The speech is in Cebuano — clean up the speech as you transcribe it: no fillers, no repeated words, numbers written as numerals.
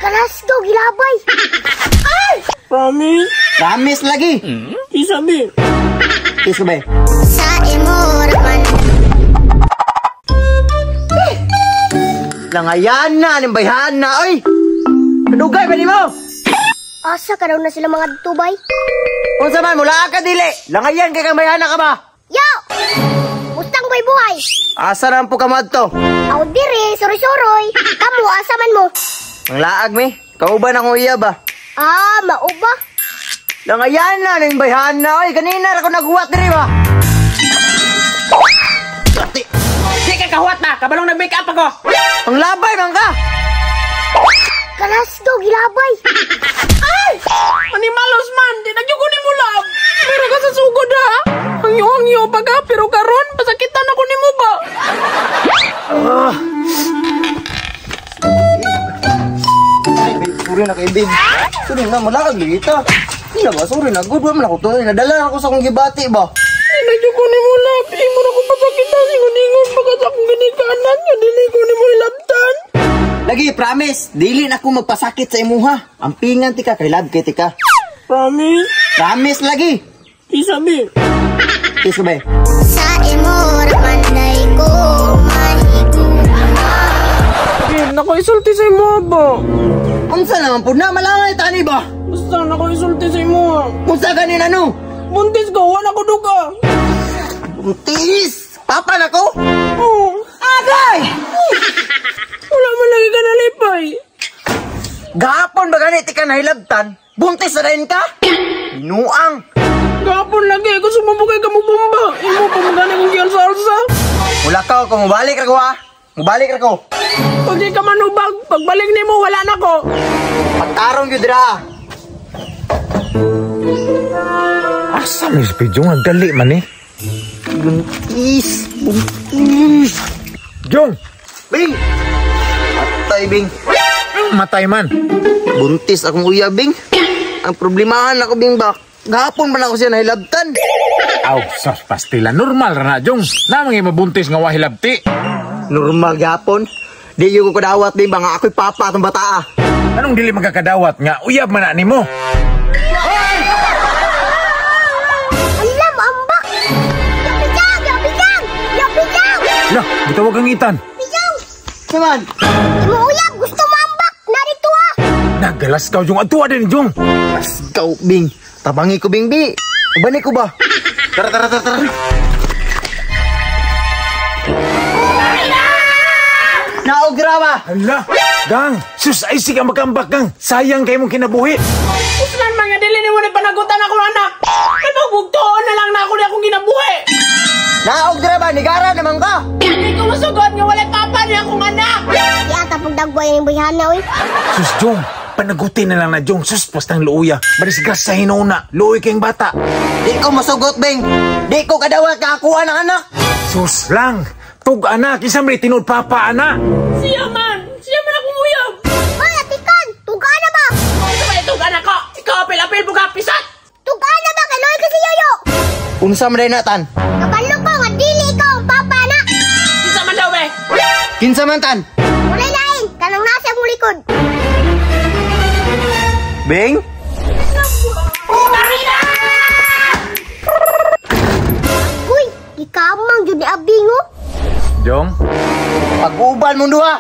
Kalasgaw, gilabay. Ay! Promise? Promise lagi. Isa bi. Kiss ko ba? Sa imo raman. Langayan na, nimbayhan na, oy! Kadugay ba nimo? Asa ka daw na sila mga tubay? Unsa man, mula ka dili! Langayan kay kang bayhana ka ba? Yo! Bustang boy buhay! Asa na po ka madto? Aw dire, suroy-suroy. Kamu, asa man mo? Ang laag mi, kauban akong iya ba? Ah, mauba. Langayan na, nimbayhan na, oy! Kanina ra ko naghuwat diri ba? Di ka kahuwat ba? Kabalong nag-make up ako. Ang labay man ka! Kalasgaw, gilabay. Ay! Manimalos man, di na gyud ko nimo love. Pero ka sa sugod ha. Hangyo-hangyo pa ka, pero karon pasakitan ako nimo ba? Sorry na kay babe. Sorry na, malaag lagi ta. Hindi na ba? Sorry na, good man ako to. Nadala ako sa akong gibati ba? Di na gyud ko nimo love. Imo na ko pasakitan, ingon-ingon pa ka sa akong ginikanan nga dili ko nimo ilabtan. Lagi, promise, dili na ako magpasakit sa imuha. Ang pingan tika, kay love kay tika. Promise? Promise lagi. Isa bi. Kiss ko ba? Sa imo raman day ko mahigugma. Babe, nako isulti sa imo ba? Unsa naman po na, malangay tani ba? Basta nako isulti sa imo. Unsa ganin ano? Buntis ko, wala ko duga. Buntis! Papa na ko? Oo. Agay! Wala man lagi ka nalipay. Gahapon ba ganit ka nahilabtan? Buntis na rin ka? Binuang! Gahapon lagi, kung sumubukay ka mo bumba. Imo pa magani kong gialsa-alsa. Wala ka, kung mubalik ra ko ha. Mubalik ra ko. Pag di ka manubag, pagbalik nimo wala na ko. Pagtarong yun dira. Asa ni si Jong? Ang dali man eh. Buntis! Buntis! Jong! Bing! Atay, Bing. Matay man. Buntis akong uya, Bing. Ang problemahan ako, Bing, ba? Gahapon man ako siya nahilabtan. Aw, sos pastila. Normal ra na, Jong. Namang mabuntis nga wahilabti. Normal gahapon. Di yung ko kadawat, Bing, ba nga ako'y papa atong bataa. Anong dili magkakadawat nga uyab man na nimo? Alam, ambak! Yapijang! Yapijang! Yapijang! Lah, gitawag ang itan. Pijang! Saman? Imo uyab, gusto mo ambak! Narito ah! Nagalas ka, Jong. Atua din, Jong. Lasgaw, Bing. Tabangi ko, Bing, bi. Ubani ko ba? Tara, tara, tara, tara. Naogra ba? Hala, gang. Sus, ay sige magkambak, gang. Sayang kay mong kinabuhi. Uslan mga dili nimo ni panagutan akong anak. Kay magbugtuon na lang na ako ni akong kinabuhi. Naogra ba? Nigara naman ka. Hindi ko masugot nga walay papa ni akong anak. Yata pagdagway ng bayhana, oy. Sus, Jong. Panagutin na lang na, Jong. Sus, pastang luuya. Marisgas sa hinuna. Luoy kayong bata. Di ko masugot, Bing. Di ko kadawat kakuha ng anak. Sus lang. Tug anak. Isang may tinud papa anak. Siya man. Siya man akong uyab. Hoy, atikan! Tuga na ba? Ito ba itong anak ko? Ikaw apil-apil mo ka, pisat! Tuga na ba? Kay Loy kasi yoyo! Unsa man na, tan? Kabalo ko nga dili ikaw ang papa na! Kinsa man daw, eh! Kinsa man, tan? Walay lain! Kanang nasa mong likod! Bing? Uy, gikamang jud ni Abing, oh! Jong? Pag-uban mong duha.